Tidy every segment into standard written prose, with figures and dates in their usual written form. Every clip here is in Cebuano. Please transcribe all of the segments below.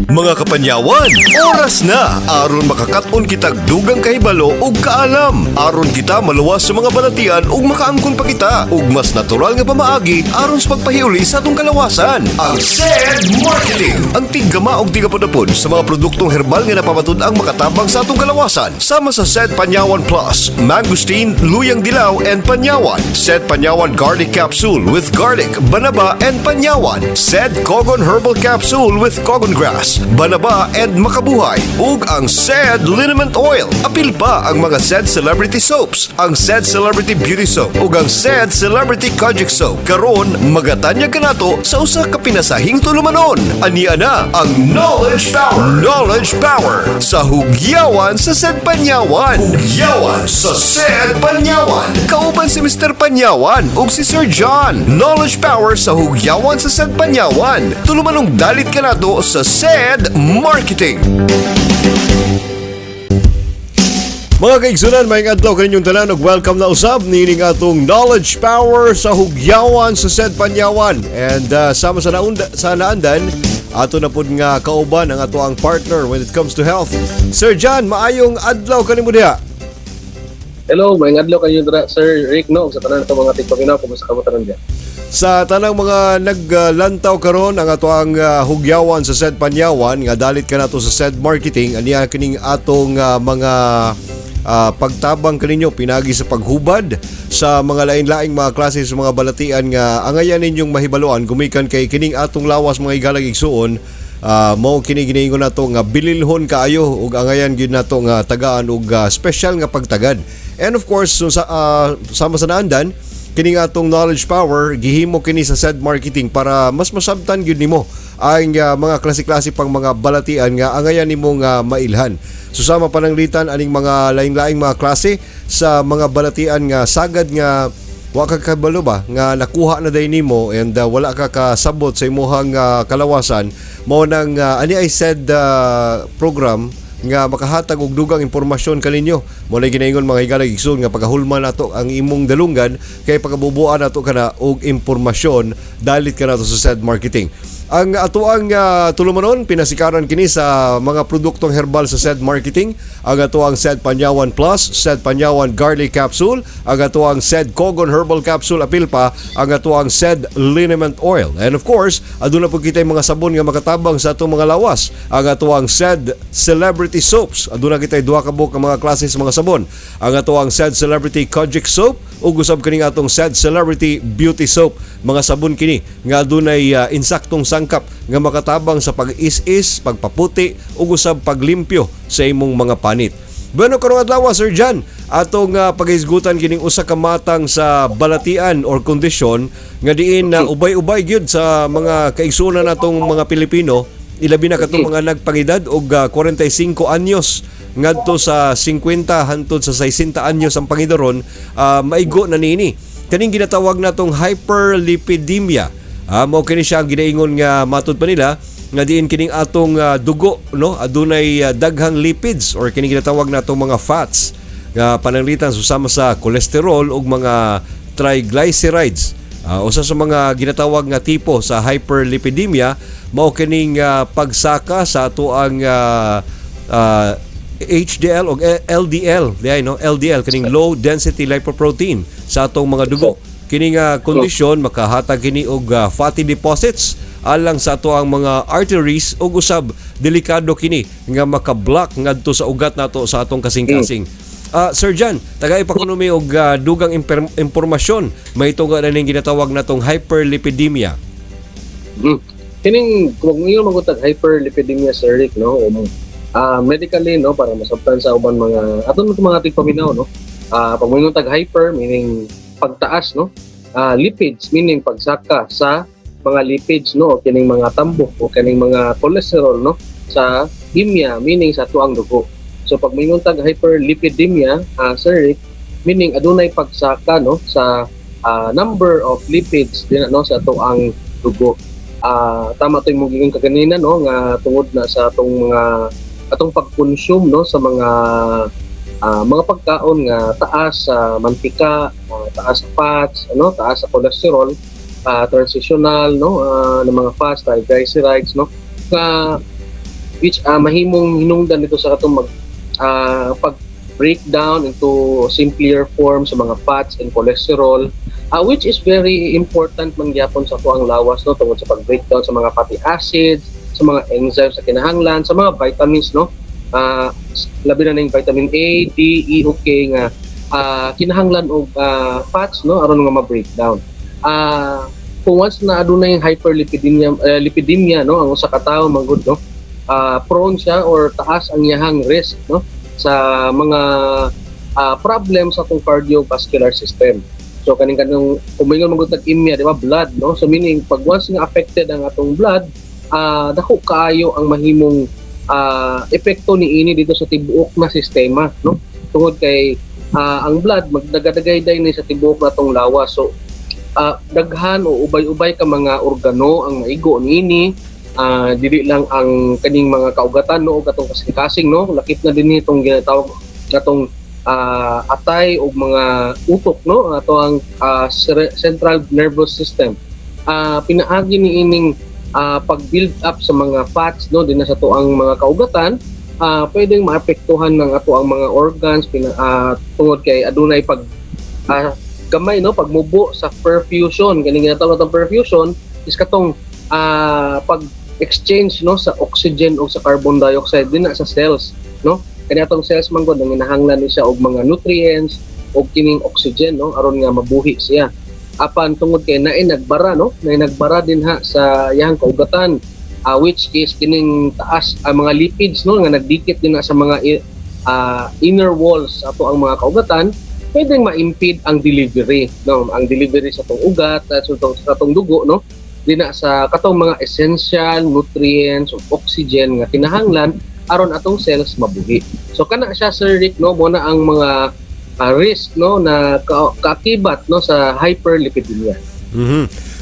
Mga kapanyawan, oras na aron makakaton kitag dugang kahibalo ug kaalam. Aron kita maluwas sa mga balatian ug makaangkon pa kita ug mas natural nga pamaagi aron sa pagpahiuli sa atong kalawasan. Ang SED Marketing, ang tiggama og tigapudapod sa mga produktong herbal nga napamatud-ang makatabang sa atong kalawasan. Sama sa SED Panyawan Plus, Mangosteen, Luyang Dilaw and Panyawan. SED Panyawan Garlic Capsule with garlic, banaba and panyawan. SED Kogon Herbal Capsule with Kogon Grass, banaba and makabuhay. Ug ang SED Liniment Oil. Apil pa ang mga SED Celebrity Soaps, ang SED Celebrity Beauty Soap ug ang SED Celebrity Kojic Soap. Karon magatanyag kanato sa usa ka pinasahing tulumanon. Ania na ang Knowledge Power. Knowledge Power sa Hugyawan sa SED Panyawan. Hugyawan sa SED Panyawan. Kauban si Mr. Panyawan ug si Sir John. Knowledge Power sa Hugyawan sa SED Panyawan. Tulumanong dalit kanato sa SED Marketing. Mga kaigsunan, maayong adlaw kaninyong tanan ug welcome na usab niining atong Knowledge Power sa Hugyawan sa SED Panyawan. And sama sa naunda, sa naandan, ato na pud nga kauban ang ato ang partner when it comes to health. Sir John, maayong adlaw kanimo diha. Hello, maayong adlaw kayo dira, Sir Rick, no, ug sa tanan ato mga tigpaminaw, kumusta kamo tanan diya? Sa tanang mga naglantaw karon ang ato ang hugyawan sa SED Panyawan nga dalit kanato sa SED Marketing, aniya kining atong mga pagtabang kaninyo pinagi sa paghubad sa mga lain-laing mga klase sa mga balatian nga angayan ninyong mahibaluan gumikan kay kining atong lawas, mga higalang igsuon, mao kini giniingon nato nga bililhon kaayo ug angayan gyud nato nga tagaan og special nga pagtagad. And of course, so, sa sama sa naandan, kining atong Knowledge Power gihimo kini sa SED Marketing para mas masabtan gyud nimo ang mga klase-klase pang mga balatian nga angayan nimo nga mailhan. So sama pananglitan aning mga laing-laing mga klase sa mga balatian nga sagad nga wa ka kabalo ba nga nakuha na day nimo and wala ka kasabot sa imuhang kalawasan. Mao nang ani ay SED program nga makahatag og dugang impormasyon kaninyo. Mao na ginaingon, mga higalang igsoon, nga pagahulman nato ang imong dalunggan kay pagabubuan nato kana og impormasyon dalit kanato sa SED Marketing. Ang atoang tulumanon pinasikaran kini sa mga produktong herbal sa SED Marketing, ang atoang SED Panyawan Plus, SED Panyawan Garlic Capsule, ang atoang SED Kogon Herbal Capsule, apil pa ang atoang SED Liniment Oil. And of course, aduna po kita mga sabon nga makatabang sa atong mga lawas. Ang atoang SED Celebrity Soaps. Aduna kita duha ka buok nga mga klase sa mga sabon. Ang atoang SED Celebrity Kojic Soap ug usab kining atong SED Celebrity Beauty Soap. Mga sabon kini nga adunay insaktong sangkap nga makatabang sa pag-is-is, pagpaputi ug usab paglimpyo sa imong mga panit. Bueno, karong adlaw, Sir John, atong paghisgutan kining usa ka matang sa balatian or kondisyon nga diin na ubay-ubay gyud sa mga kaigsuonan natong mga Pilipino, ilabi na katong mga nagpangedad og 45 anyos ngadto sa 50 hantod sa 60 anyos ang pangidaron, maigo na niini. Kaning ginatawag natong hyperlipidemia. Mao kini siya ang ginaingon nga matud pa nila nga diin kining atong dugo, no, adunay daghang lipids or kining ginatawag natong mga fats nga pananglitan susama sa cholesterol ug mga triglycerides. Usa sa mga ginatawag nga tipo sa hyperlipidemia mao kining pagsaka sa atoang HDL o LDL, di ay, no? LDL, kining low density lipoprotein sa atong mga dugo. Kini nga kondisyon makahatag kini og fatty deposits alang sa ato ang mga arteries ug usab delikado kini nga maka-block ngadto sa ugat nato sa atong kasing-kasing. Sir John, tagay pa kuno mi og dugang impormasyon mahitungod aning ginatawag natong hyperlipidemia. Kining kung ingon man tag hyperlipidemia, Sir Rick, no, medically, no, para masabtan sa uban mga aton mga tigpaminaw, no, pag moingon tag hyper, meaning pagtaas, no, lipids meaning pagsaka sa mga lipids, no, o kining mga tambok o kining mga cholesterol, no, sa emia meaning sa atuang dugo. So pag moingon tag hyperlipidemia, Sir Rick, meaning adunay pagsaka, no, sa number of lipids din, no, sa atuang dugo. Tama to yung mong kaganina, no, nga tungod na sa atong mga atong pag-consume, no, sa mga pagkaon nga taas sa mantika, taas sa fats, ano, taas sa cholesterol, transitional, no, ng mga fats, triglycerides, no, nga which mahimong hinungdan dito sa katong mag pag breakdown into simpler form sa mga fats and cholesterol, which is very important man gyapon sa atoang lawas, no, tungod sa pag breakdown sa mga fatty acids, sa mga enzymes sa kinahanglan, sa mga vitamins, no, labi na ning vitamin A, D, E o K nga kinahanglan og fats, no, aron nga ma-breakdown. Kung once na adunay hyperlipidemia lipidemia, no, ang usa ka tawo manggod, no, prone siya or taas ang iyahang risk, no, sa mga problem sa atong cardiovascular system. So kaning kanang kung moingon man gud tag emia, di ba, blood, no? So meaning pag once nga affected ang atong blood, dako kaayo ang mahimong epekto niini dito sa tibuok na sistema, no? Tungod kay ang blood magdagadagay ni sa tibuok natong lawas. So daghan o ubay-ubay ka mga organo ang maigo niini, dili lang ang kaning mga kaugatan, no, ug atong kasing-kasing, no, lakip na din itong ginatawag natong atay og mga utok, no, ang ato ang central nervous system. Pinaagi ni ining pag-build up sa mga fats, no, dinhi sa atoang mga kaugatan, pwedeng maapektuhan ng ato ang mga organs tungod kay adunay pag gamay, no, pagmubo sa perfusion. Kaning ginatawag natong perfusion is katong pag exchange, no, sa oxygen o sa carbon dioxide din na sa cells, no. Kani atong cells man gud nanginahanglan ni siya og mga nutrients og kining oxygen, no, aron nga mabuhi siya. Apan tungod kay naay nagbara, no, naay nagbara dinha sa iyang kaugatan, which is kining taas ang mga lipids, no, nga nagdikit din na sa mga inner walls ato ang mga kaugatan, pwedeng ma-impede ang delivery, no, ang delivery sa atong ugat at sa atong dugo, no, dinha sa katong mga essential nutrients o oxygen nga kinahanglan aron atong cells mabuhi. So kana siya, Sir Rick, no, mo na ang mga risk, no, na kaakibat, no, sa hyperlipidemia.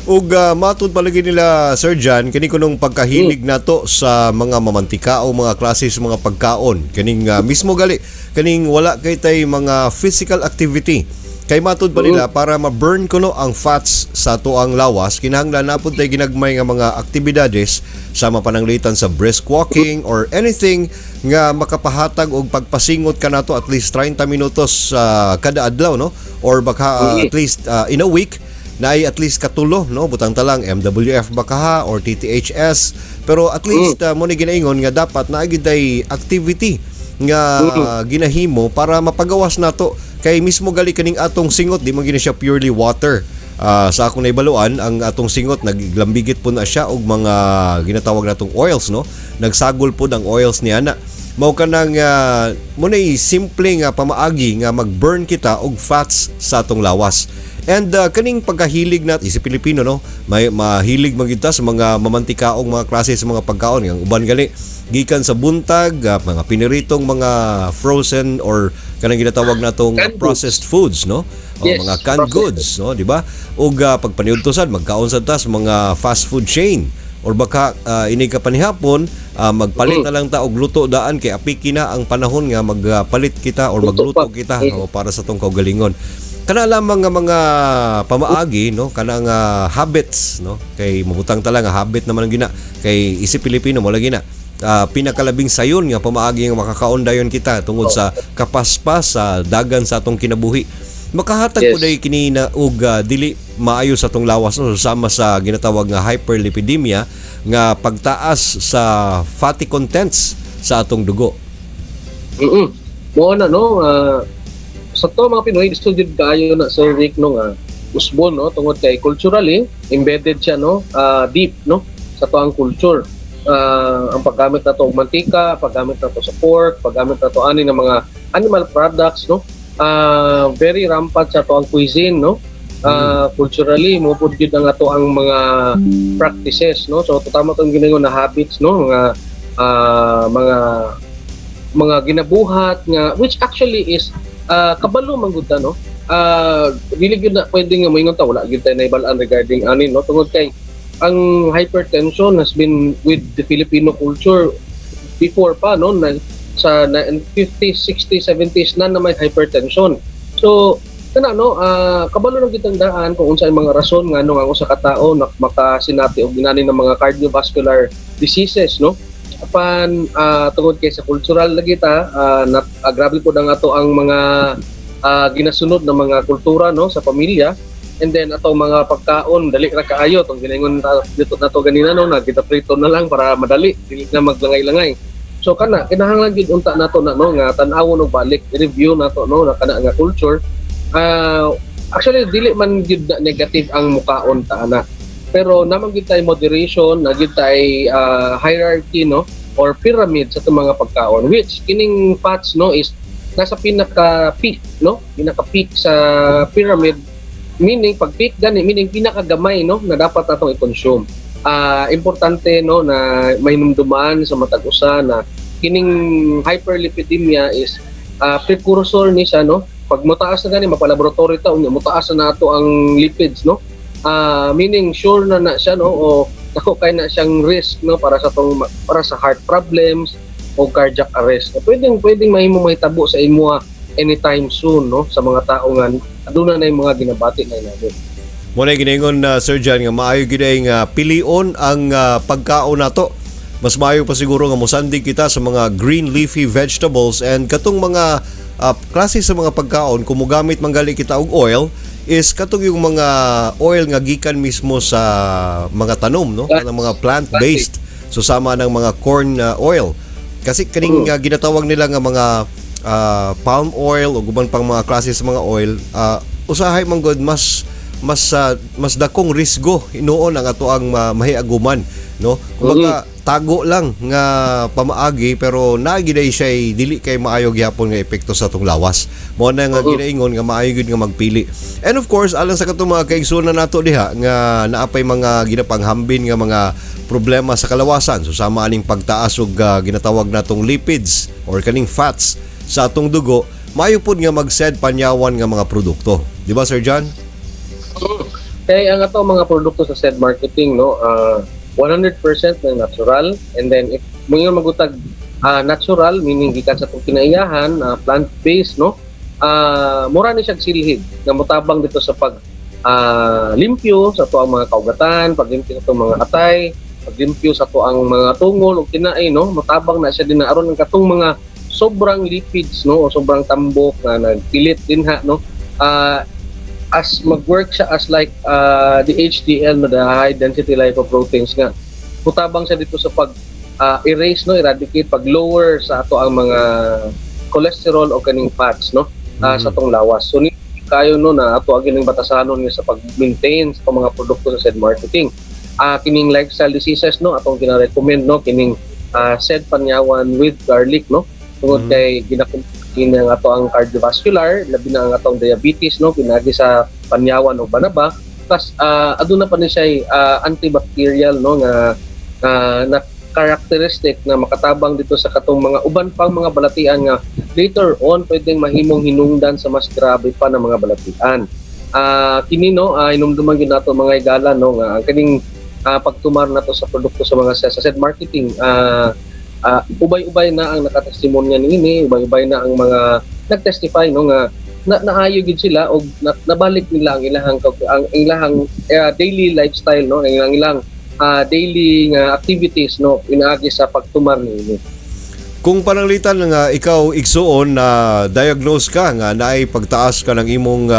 Ug matud palagi nila, Sir John, kini kunong pagkahilig nato sa mga mamantika o mga klase sa mga pagkaon. Kaning mismo gali kaning wala kay tay mga physical activity. Kay matud pa nila, para ma-burn kuno ang fats sa atoang lawas, kinahanglan na pud tay ginagmay nga mga aktibidades sama pananglitan sa brisk walking or anything nga makapahatag og pagpasingot kanato at least 30 minutos kada adlaw, no, or baka at least in a week na ay at least katulo, no, butang talang MWF baka ha or TTHS, pero at least mo ni ginaingon nga dapat naa gyud ay activity nga ginahimo para mapagawas nato, kay mismo gali kaning atong singot di man gini siya purely water. Sa akong naibaluan, ang atong singot naglambigit po na siya og mga ginatawag natong oils, no, nagsagol pod ang oils niya na mao kanang mo nay simple nga pamaagi nga mag-burn kita og fats sa atong lawas. And kaning pagkahilig nat isip Pilipino, no, may mahilig man kita sa mga mamantikaong mga klase sa mga pagkaon. Ang uban gali gikan sa buntag, mga piniritong mga frozen or kanang ginatawag natong Canned goods. Processed foods, no, o Yes, mga canned processed. Goods, no, di ba? Ug pagpaniudto sad magkaon sad ta sa mga fast food chain or baka inig ka panihapon, magpalit na lang ta og luto daan kay apiki na ang panahon nga magpalit kita or Luto magluto pa. kita o para sa tong kaugalingon. Kana lamang nga mga pamaagi, no, kana nga habits, no, kay mabutang ta lang nga habit naman ang gina kay isip Pilipino mo lagi na pinakalabing sayon nga pamaagi nga makakaon dayon kita tungod sa kapaspas sa dagan sa atong kinabuhi, makahatag po day kini na og dili maayo sa atong lawas, no, sama sa ginatawag nga hyperlipidemia nga pagtaas sa fatty contents sa atong dugo. Mo na, no, sa to mga Pinoy gusto jud kaayo na, Sir Rick, no, nga usbon, no, tungod kay culturally embedded siya, no, deep, no, sa to ang culture. Ang paggamit nato og mantika, paggamit nato sa pork, paggamit nato ani ng mga animal products, no. Very rampant sa to ang cuisine, no. Culturally mo pud gyud ang ato ang mga practices, no. So tama tong ginaingon na habits, no, mga mga ginabuhat nga which actually is kabalo man gud ta, no. Dili gyud na pwede nga moingon ta wala gyud tay naibal-an regarding ani, no, tungod kay ang hypertension has been with the Filipino culture before pa, no, na sa 50s, 60s, 70s na na may hypertension. So kana, no, kabalo lang kitang daan kung unsa ang mga rason nga no ang usa ka tawo na makasinati og ginani ng mga cardiovascular diseases, no. Apan tungod kay sa cultural lagi ta, grabe po ang ato ang mga ginasunod ng mga kultura, no, sa pamilya. And then atong mga pagkaon, dali ra kaayo tong ginaingon dito nato ganina, no, na gitaprito na lang para madali, dili na maglangay-langay. So kana kinahanglan gid unta nato na, no, nga tan-awon og balik, review nato, no, na kana nga culture. Actually dili man gid na negative ang mukaon ta ana, pero naman gid tay moderation na gid tay hierarchy, no, or pyramid sa itong mga pagkaon, which kining fats, no, is nasa pinaka peak, no, pinaka peak sa pyramid, meaning pag peak gani, meaning pinakagamay, no, na dapat natong i-consume. Importante, no, na mahinumduman sa matag usa na kining hyperlipidemia is precursor ni siya, no. Pag mutaas na gani, mapalaboratory ta, unya mutaas na nato ang lipids, no, meaning sure na na siya, no, o dako kay na siyang risk, no, para sa heart problems o cardiac arrest na pwedeng pwedeng mahimo mahitabo sa imuha anytime soon, no, sa mga tao nga aduna na yung mga ginabati na inani. Mo na ginaingon na, Sir John, nga maayo gid ay nga pilion ang pagkaon nato. Mas maayo pa siguro nga mosandig kita sa mga green leafy vegetables and katong mga klase sa mga pagkaon. Kung mogamit man gali kita og oil, is katong yung mga oil nga gikan mismo sa mga tanom, no, kanang mga plant based. So sama ng mga corn oil kasi kaning ginatawag nila nga mga palm oil o uban pang mga klase sa mga oil, usahay man gud mas dakong risgo hinuon ang ato ang mahiaguman, no. Kumbaga tago lang nga pamaagi, pero naa gid ay siya dili kay maayo gihapon nga epekto sa atong lawas. Mo na nga ginaingon nga maayo gyud nga magpili. And of course, alang sa katong mga kaigsuonan nato diha nga naapay mga ginapanghambin nga mga problema sa kalawasan, so sama aning pagtaas og ginatawag natong lipids or kaning fats sa atong dugo, maayo pud nga mag-sed panyawan nga mga produkto, di ba, Sir John? Kay ang ato mga produkto sa said marketing, no, 100% na natural. And then if moingon man gud tag natural, meaning gikan sa atong kinaiyahan, plant-based, no, mura ni siya silhig nga motabang dito sa pag limpyo sa ato ang mga kaugatan, paglimpyo sa atong mga atay, paglimpyo sa ato ang mga tungol ug tinai, no. Motabang na siya din na aron ang katong mga sobrang lipids, no, o sobrang tambok nga nagpilit dinha, no, as mag-work siya as like the HDL, no, the high density lipoproteins, nga mutabang siya dito sa pag erase, no, eradicate, pag lower sa ato ang mga cholesterol o kaning fats, no, sa atong lawas. So ni kayo, no, na ato ang kining batasanon nga sa pag-maintain sa mga produkto sa said marketing. Kining lifestyle diseases, no, atong gina-recommend, no, kining said panyawan with garlic, no, tungod kay ginakumpuni ang ato ang cardiovascular, labi na ang atong diabetes, no, pinagi sa panyawan o banaba. Plus aduna pa ni siya antibacterial, no, nga na characteristic na makatabang dito sa katong mga uban pang mga balatian nga later on pwedeng mahimong hinungdan sa mas grabe pa na mga balatian. Kini, no, inumduman gyud nato, mga higala, no, nga ang kining pagtumar nato sa produkto sa mga sa said marketing, ubay-ubay na ang nakatestimonya niini, ubay-ubay na ang mga nagtestify, no, nga na, naayo gid sila og nabalik nila ang ilahang daily lifestyle, no, ang ilang ilang daily nga activities, no, pinaagi sa pagtumar niini. Kung pananglitan nga ikaw, igsuon, na diagnose ka nga naay pagtaas ka ng imong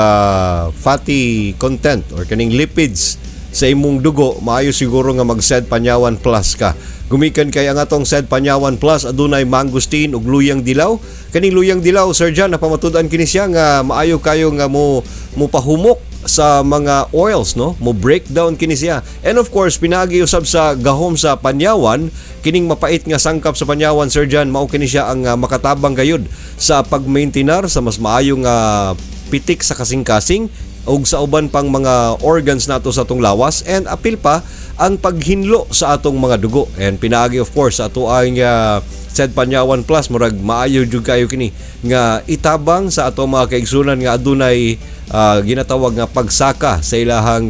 fatty content or kaning lipids sa imong dugo, maayo siguro nga mag-Sed Panyawan Plus ka. Gumikan kay ang atong Sed Panyawan Plus adunay mangosteen ug luyang dilaw. Kaning luyang dilaw, Sir John, napamatud-an kini siya nga maayo kayo nga mo pahumok sa mga oils, no, mo breakdown kini siya. And of course, pinaagi usab sa gahom sa panyawan, kining mapait nga sangkap sa panyawan, Sir John, mao kini siya ang makatabang gayud sa pagmaintinar sa mas maayong pitik sa kasing-kasing ug sa uban pang mga organs nato sa atong lawas, and apil pa ang paghinlo sa atong mga dugo. And pinaagi of course sa ato ang Sed Panyawan Plus, murag maayo jud kayo kini nga itabang sa atong mga kaigsunan nga adunay ginatawag nga pagsaka sa ilahang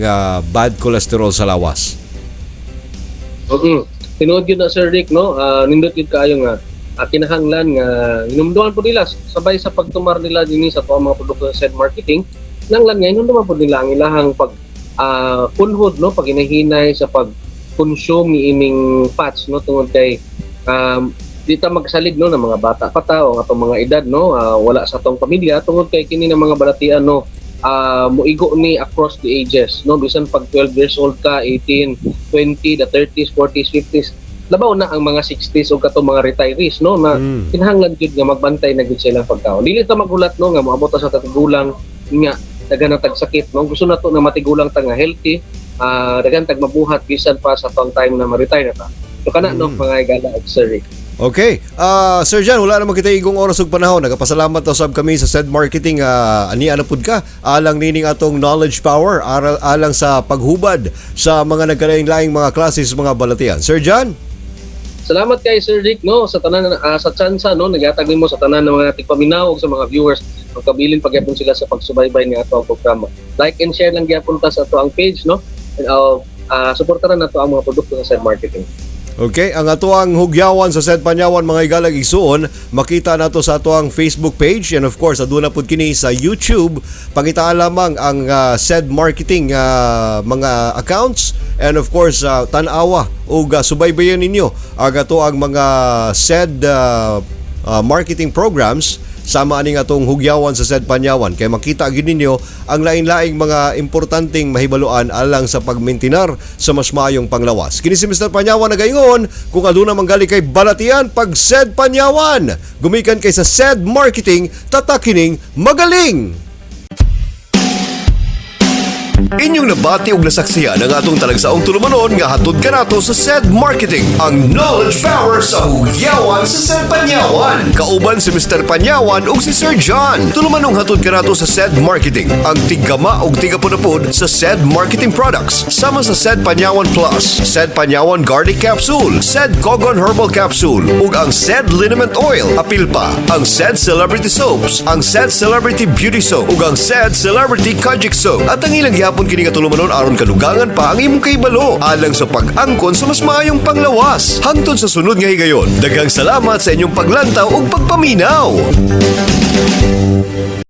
bad cholesterol sa lawas. Tinuod gyud na, Sir Rick, no. Nindot gyud kaayo nga kinahanglan nga hinumduman po nila sabay sa pagtumar nila dinhi sa atuang mga produkto sa said marketing, nanglan nga hinumduman po nila ang ilahang pag kunhod, no, pag hinahinay sa pag consume ni ining fats, no, tungod kay Di ta magsalig, no, ng mga bata pa ta o ang atong mga edad, no, wala sa atong pamilya, tungod kay kini ng mga balatian, no, muigo ni across the ages, no. Bisan pag 12 years old ka, 18, 20, the 30s, 40s, 50s, labaw na ang mga 60s o katong mga retirees, no, na kinahanglan gyud nga magbantay na gyud sa ilang pagkaon. Dili ta maghulat, no, nga moabot ta sa katigulang nga daghan na tag sakit, no. Gusto nato na matigulang ta nga healthy, daghan tag mabuhat bisan pa sa atong time na ma-retire na ta. So kana, no, mga higala og Sir Rick. Okay. Sir John, wala naman kita igong oras ug panahon. Nagapasalamat ta sab kami sa SED Marketing. Ani ano pud ka? Alang nining atong knowledge power, aral, alang sa paghubad sa mga nagkalaing-laing mga klase sa mga balatian. Sir John? Salamat kay Sir Rick, no, sa tanan, sa tsansa, no, nagatag nimo sa tanan ng mga tigpaminaw ug sa mga viewers. Magkabilin pagyapon sila sa pagsubaybay ni ato ang programa. Like and share lang gyapon ta sa ato ang page, no. And suportaran nato ang mga produkto sa SED Marketing. Okay, ang atoang hugyawan sa SED Panyawan, mga higalag igsuon, makita nato sa atoang Facebook page and of course aduna pud kini sa YouTube. Pangitaan lamang ang SED Marketing mga accounts and of course tan-awa ug subaybayan ninyo ang atoang mga SED marketing programs sama aning atong hugyawan sa SED Panyawan kay makita gyud ninyo ang lain-laing mga importanteng mahibaluan alang sa pagmintinar sa mas maayong panglawas. Kini si Mr. Panyawan nagaingon, kung aduna manggali kay balatian pag SED Panyawan, gumikan kay sa SED Marketing, tatakining magaling. Inyong nabati og nasaksihan ang atong talagsaong tulumanon nga hatod kanato sa SED Marketing, ang knowledge power sa hugyawan sa SED Panyawan. Kauban si Mr. Panyawan ug si Sir John. Tulumanong hatod kanato sa SED Marketing, ang tiggama ug tigapunapod sa SED Marketing products, sama sa SED Panyawan Plus, SED Panyawan Garlic Capsule, SED Kogon Herbal Capsule, ug ang SED Liniment Oil. Apil pa ang SED Celebrity Soaps, ang SED Celebrity Beauty Soap, ug ang SED Celebrity Kojic Soap. At ang ilang gihapon kini nga tulumanon aron kadugangan pa ang imong kahibalo alang sa pag-angkon sa mas maayong panglawas. Hangtod sa sunod nga higayon, daghang salamat sa inyong paglantaw ug pagpaminaw.